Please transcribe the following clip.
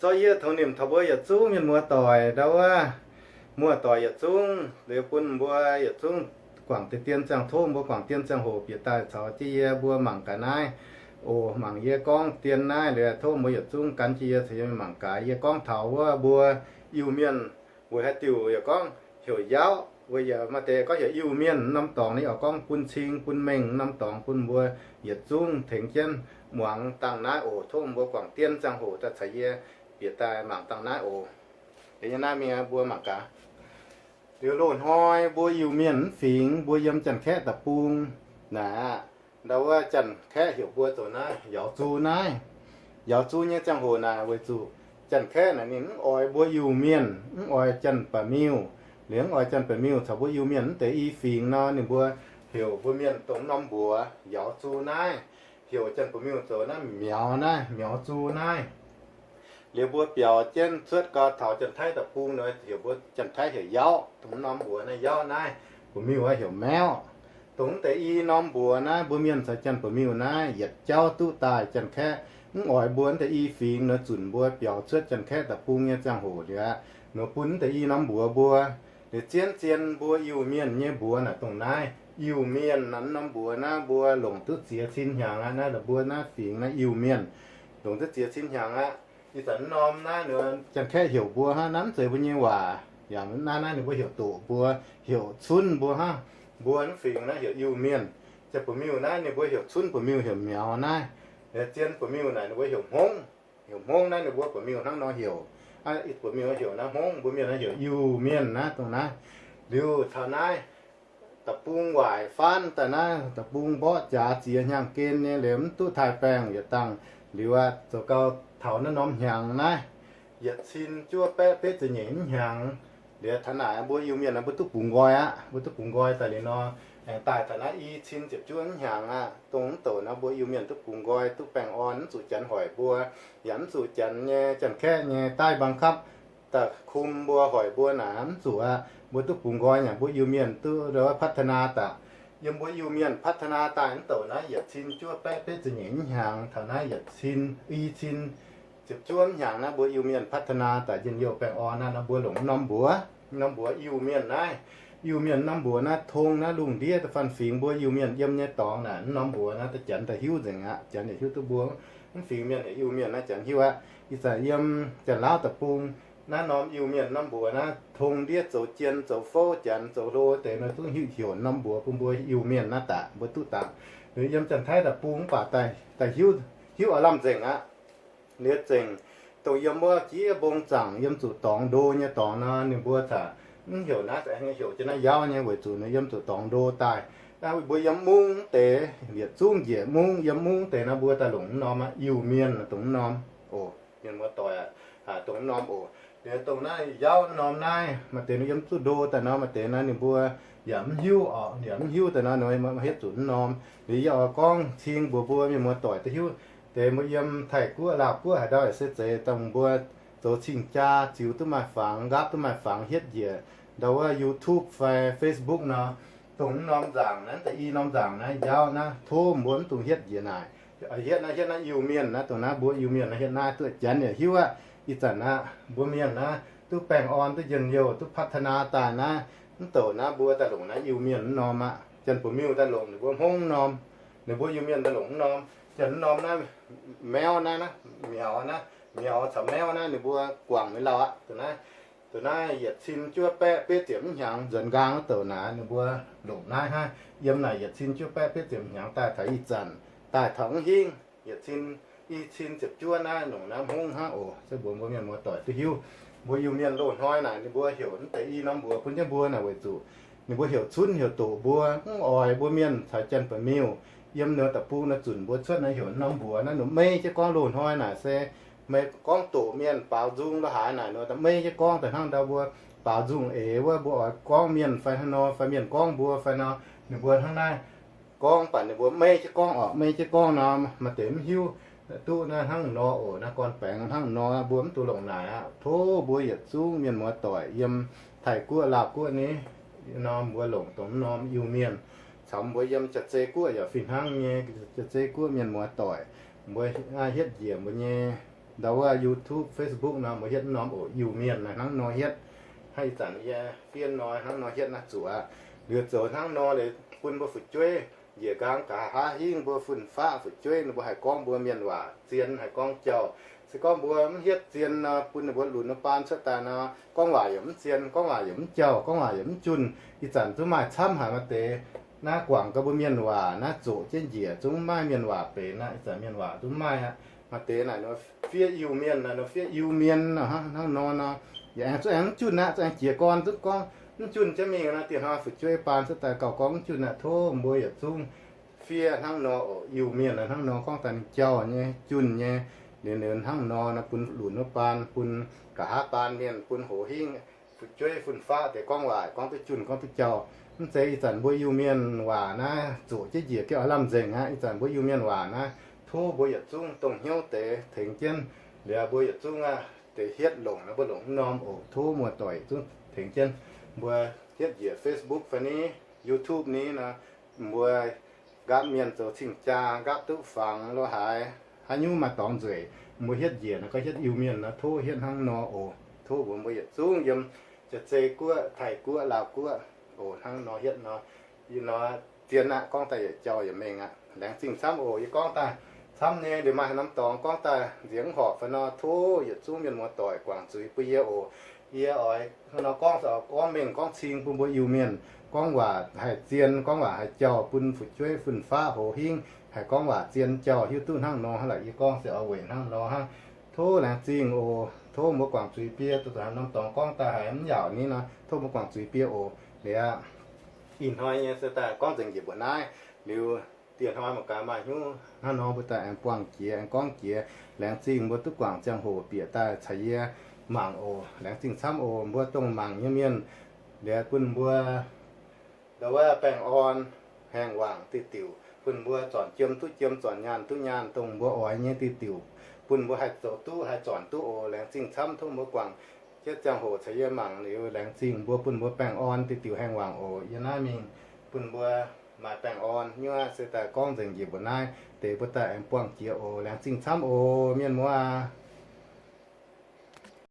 Zorqv yie tongx nimc taux mbuo yietc zungv mienh muoz-doic ndau wuov, muoz-doic yietc zungv, liuz bun mbuo yietc zungv guangc deix dien ziangh, tov mbuo guangc dien ziangh hoc bieqc daaih caux jienv yie mbuo mangc gaax naaiv oc. Mangc yie gorngv dien naaiv liuz, tov mbuo yietc zungv gan jienv yie caux yie mangc gaax. Yie gorngv taux wuov mbuo Iu-Mienh weic haaix diuc yaac gorngv heuc Yaauv, weic yaac maaih deix gorngv heuc Iu-Mienh. Norm dorngx ninh oix gorngv bun cing bun mengh norm dorngx bun mbuo yietc zungv tengx jienv muangx dangh naaiv oc. Tov mbuo guangc dien ziangh hoc daaih caux yie bieqc daaih mangc dangh naaiv oc. Yie naaiv mingh mbuo mangc gaax. Liuz loz-hnoi mbuo Iu-Mienh mv fingx, mbuo yiem Janx-Kaeqv deic-bung naaic aqv, ndau wuov Janx-Kaeqv heuc mbuo zoux naaiv Yaauv-Zu naaiv. Yaauv-Zu nyei ziangh hoc naaic weic zuqc Janx-Kaeqv naaic ninh mv oix mbuo Iu-Mienh, mv oix Janx-Baeqc-Miuh. Liuz mv oix Janx-Baeqc-Miuh caux mbuo Iu-Mienh mv deix i fingx nor, ninh mbuo heuc mbuo mienh dongh norm mbuox Yaauv-Zu naaiv, heuc Janx-Baeqc-Miuh zoux naaiv Miauz naaiv, Miauz-Zu naaiv. Liuz mbuo biaux jienv cuotv gau taux Janx-Taiv deic-bung nor, heuc mbuo Janx-Taiv heuc Yaauv, dongh norm mbuox naaiv Yaauv naaiv, Baeqc-Miuh heuc Maeqv. Dongh mv deix i norm mbuox naaiv mbuo mienh caux Janx-Baeqc-Miuh naaiv yietc jauv duqv daaih. Janx-Kaeqv mv oix mbuo mv deix i fingx nor, zunc mbuo biaux cuotv Janx-Kaeqv deic-bung nyei ziangh hoc liuz aqv, nor bun mv deix i norm mbuox mbuo. Liuz zien zien mbuo Iu-Mienh nyei mbuox naaic dongh naaiv Iu-Mienh naaiv norm mbuox naaiv mbuo longc duqv ziex cin hnyangx aqv. Naaiv mbuo naaiv fingx naaiv Iu-Mienh longc duqv ziex cin hnyangx aqv. Ih zanc norm naaiv Janx-Kaeqv heuc mbuo hnangv, naaiv mv zeiz mbuo nyei waac. Yaac naaiv naaiv ninh mbuo heuc doqc mbuo, heuc cunv mbuo hnangv. Mbuo naaiv fingx naaiv heuc Iu-Mienh. Janx-Baeqc-Miuh naaiv ninh mbuo heuc cunv Baeqc-Miuh heuc Miauz naaiv. Zien Baeqc-Miuh naaic ninh mbuo heuc Hmongv. Heuc Hmongv naaiv ninh mbuo Baeqc-Miuh hnangv nor heuc. Baeqc-Miuh heuc naaiv Hmongv, mbuo mienh naaiv heuc Iu-Mienh naaiv dongh naaiv. Liuz taux naaiv deic-bung waaic faanv daaih naaiv, deic-bung mborqv jaax ziex hnyangx gen nyei liuz mv duqv taaih baengh yietc dangh. Liuz aqv, zoux gau taux naaiv norm hnyangx naaiv, yietc cin juov baeqv betv ziepc nyeic hnyangx. Liuz taux naaic mbuo Iu-Mienh mbuo duqv bungx nqoi aqv. Mbuo duqv bungx nqoi daaih liuz nor, aengx daaih taux naaiv i cin ziepc juov hnyangx aqv. Dongh mv douc naaiv mbuo Iu-Mienh duqv bungx nqoi, duqv baengh orn, mv zuqc Janx hoic mbuo, yaac mv zuqc Janx nyei, Janx-Kaeqv nyei daaih บังคับ daaih kum mbuo, hoic mbuo naaic mv zuqc aqv. Mbuo duqv bungx nqoi yaac mbuo Iu-Mienh duqv พัฒนา daaih. Yiem mbuo Iu-Mienh พัฒนา daaih mv douc naaiv yietc cin juov baeqv betv ziepc nyeic hnyangx, taux naaiv yietc cin, i cin ziepc juov hnyangx naaiv mbuo Iu-Mienh พัฒนา daaih njien-youh baengh orn naaiv nor mbuo longc norm mbuox, norm mbuox Iu-Mienh naaiv. Iu-Mienh norm mbuox naaiv tong naaiv lungh ndiev da'faanh fingx mbuo Iu-Mienh yiem nyei dorngx naaic, norm mbuox naaiv da'Janx da'hiuv nzengc aqv. Janx yaac hiuv duqv mbuo mv fingx mienh heuc Iu-Mienh naaiv, Janx hiuv aqv. Ih zanc yiem Janx-Laauv deic-bung naaiv norm Iu-Mienh norm mbuox naaiv tong ndiev zoux jien zoux fouv, Janx zoux hlo deix nor zungv hiuv heuc norm mbuox bun mbuo Iu-Mienh naaiv daaih mbuo duqv dangx. Liuz yiem Janx-Taiv deic-bung mv baac daaih hiuv, hiuv aav lamh nzengc aqv. Liuz zengc dongh yiem wuov jiex mbong zaangc yiem zuqc dorngx ndo nyei dorngx nor, ninh mbuo caux mv heuc naaiv, heuc jienv naaiv Yaauv nyei weic zuqc ninh yiem zuqc dorngx ndo daaih. Mbuo yiem mungv deix yietc zungv njiec mungv, yiem mungv deix nor mbuo daaih longc mv norm aqv, Iu-Mienh dongh mv norm oc. Mienh muoz-doic, dongh mv norm oc. Liuz dongh naaiv Yaauv norm naaiv maaih deix nor yiem zuqc ndo daaih nor, maaih deix nor ninh mbuo yaac mv hiuv oc, yaac mv hiuv daaih nor ninh mbuo hietv zuqc mv norm. Liuz yie oix gorngv cing mbuox mbuo mienh muoz-doic da'hiuv, deix mbuo yiem Taiv-Guoqv, Laauh-Guoqv haaix ndau se zeiz dongh mbuo zoux cing-jaa ziux duqv maaih fangx, nqaapv duqv maaih fangx hietv njiec ndau wuov YouTube fai Facebook nor, dongh mv norm nzaangc naaiv, deix i norm nzaangc naaiv, Yaauv naaiv, tov mbuo mv dungx hietv njiec naaic. Hietv naaiv, hietv naaiv Iu-Mienh naaiv, dongh naaiv mbuo Iu-Mienh naaiv hietv naaiv duqv Janx yaac hiuv aqv. Ih zanc aqv, mbuo mienh naaiv duqv baengh orn, duqv njien-youh, duqv พัฒนา daaih naaiv, mv douc naaiv mbuo daaih longc naaiv Iu-Mienh mv norm aqv. Janx-Baeqc-Miuh daaih longc ninh mbuo Hmongv mv norm, ninh mbuo Iu-Mienh daaih longc mv norm. Janx mv norm naaiv, Maeqv naaiv, Miauz naaiv, Miauz caux Maeqv naaiv ninh mbuo guangc mingh lauh aqv. Dongh naaiv, dongh naaiv yietc cin juov baeqv betv ziepc hnyangx nzuonx nqaang wuov douc naaic ninh mbuo longc naaiv hnangv. Yiem naaic yietc cin juov baeqv betv ziepc hnyangx daaih taux ih zanc, daaih taux mv hingv yietc cin, i cin ziepc juov naaiv longc naaiv Hmongv hnangv oc. Se mbuox mbuo mienh muoz-doic duqv hiuv. Mbuo Iu-Mienh loz-hnoi naaic ninh mbuo heuc mv deix i norm mbuox bun jienv mbuo naaic weic zuqc ninh mbuo heuc cunv heuc doqc mbuo, mv oix mbuo mienh caux Janx-Baeqc-Miuh yiem ninh deic-bung naaiv zunc mbuo cuotv naaiv heuc norm mbuox naaiv. Ninh mbuo meiv jienv gorngv loz-hnoi naaic se meih gorngv doqc mienh baaux nzung lo haaix naaic, ninh mbuo meiv jienv gorngv daaih hnangv ndau mbuo baaux nzung eix wuov, mbuo oix gorngv mienh fai hnangv nor, fai mienh gorngv mbuo fai nor, ninh mbuo hnangv naaiv gorngv, mv baac ninh mbuo meiv jienv gorngv oc, meiv jienv gorngv nor, maaih deix mv hiuv duqv naaiv hnangv nor oc, naaiv gorn-baengx hnangv nor, mbuo mv dungx longc naaic aqv. Tov mbuo yietc zungv mienh muoz-doic yiem Taiv-Guoqv, Laauh-Guoqv ni nor, mbuo longc dongh mv norm Iu-Mienh. Caux mbuo yiem Jaav-Zei Guoqv yaac fih hnangv nyei, Jaav-Zei Guoqv mienh muoz-doic, mbuo hietv njiec mbuo nyei ndau wuov YouTube, Facebook nor mbuo hietv norm oc. Iu-Mienh naaiv hnangv nor hietv, hnangv ih zanc yie fiev nor hnangv nor hietv naaiv zuqc aqv. Liuz zoux hnangv nor liuz bun mbuo fu'jueiv njiec nqaang nqa'haav hingv mbuo fun-faqv fu'jueiv ninh mbuo haih gorngv mbuo mienh waac zien, haih gorngv jauh. Se gorngv mbuo mv hietv zien nor, bun ninh mbuo lunx wuov baan cuotv daaih nor, gorngv waac yaac mv zien, gorngv waac yaac mv jauh, gorngv waac yaac mv junh. Ih zanc zungv maaih camv haic maaih deix naaiv guangc gau mbuo mienh waac naaiv zoqc jienv njiec zungv mv maaih mienh waac benx aqv. Ih zanc mienh waac zungv mv maaih aqv. Maaih deix naaic nor fiev Iu-Mienh, naaic nor fiev Iu-Mienh hnangv nor nor, yaac aengx zungv aengx mv junh aqv. Zungv aengx jiez gorn zungv gorngv mv junh jienv mingh nor, dieh hnoi fu'jueiv baan cuotv daaih gauh gorngv mv junh aqv. Tov mbuo yietc zungv fiev hnangv nor oc. Iu-Mienh hnangv nor gorngv daaih ninh jauh nyei, junh nyei, liuz ninh hnangv nor nor bun lunx wuov baan, bun nqa'haav baan mienh, bun hoz hingv fu'jueiv fun-faqv deix gorngv waac gorngv duqv junh gorngv duqv jauh. Mv zeiz ih zanc mbuo Iu-Mienh waac naaiv zoqc jienv njiec gengh oix lamh nzengc aqv. Ih zanc mbuo Iu-Mienh waac naaiv tov mbuo yietc zungv dongh hnyouv deix tengx jienv. Liuz mbuo yietc zungv aqv deix hietv longc, mbuo longc mv norm oc. Tov muoz-doic zungv tengx jienv mbuo hietv njiec Facebook fai ni, YouTube ni nor, mbuo nqaapv mienh zoux cing-jaa, nqaapv duqv fangx lo haaix, haaix nyungc maaih dorngx nzueic, mbuo hietv njiec nor gorngv hietv Iu-Mienh nor, tov hietv hnangv nor oc. Tov mbuox mbuo yietc zungv yiem Jaa-Zei Guoqv, Taiv Guoqv, Laauv Guoqv oc. Hnangv nor hietv nor, yie nor zien aqv, gorngv daaih yietc jauh yietc mengh aqv. Laengz zingh camv oc. Yie gorngv daaih camv nyei, liuz maaih norm dorngx gorngv daaih nziex mv horpc fai nor, tov yietc zungv mienh muoz-doic guangc zuiz bun yie oc. Yie oix nor gorngv se gorngv mengh gorngv cing bun mbuo Iu-Mienh gorngv waac haih zien, gorngv waac haih jauh, bun fu'jueiv fun-faqv hoz hingv haih gorngv waac zien jauh, hiuv duqv hnangv nor hnangv. Laaix yie gorngv se oix weic hnangv nor hnangv. Tov laengz zingh oc. Tov mbuo guangc zuiz bie, zuqc norm dorngx gorngv daaih haiz mv yaauc ni nor, tov mbuo guangc zuiz bie oc. Liuz ih hnoi nyei se daaih gorngv nzengc njiec mbuoqc naaiv. Liuz dieh hnoi mangc gaax maaih hnyouv hnangv nor mbuo daaih aengx buangh jiex, aengx gorngv jiex. Laengz zingh mbuo duqv guangc ziangh hoc bieqc daaih caux yie mangc oc. Laengz zingh camv oc. Mbuo dongh mangc nyei mienh, liuz bun mbuo ndau wuov baengh orn, haengh wangc diuh diuc, bun mbuo zornc jiem duqv jiem, zornc nyaanh duqv nyaanh, dongh mbuo oix nyei diuh diuc, bun mbuo haih zoux duqv, haih zornc duqv oc. Laengz zingh camv. Tov mbuo guangc jienv ziangh hoc caux yie mangc liuz, laengz zingh mbuo, bun mbuo baengh orn diuh diuc haengh wangc oc. Yie naaiv mingh bun mbuo maaih baengh orn nyuoqv se daaih gorngv nzengc njiec mbuoqc naaiv deix, mbuo daaih aengx buangh jiex oc. Laengz zingh camv oc, mienh muoz aac.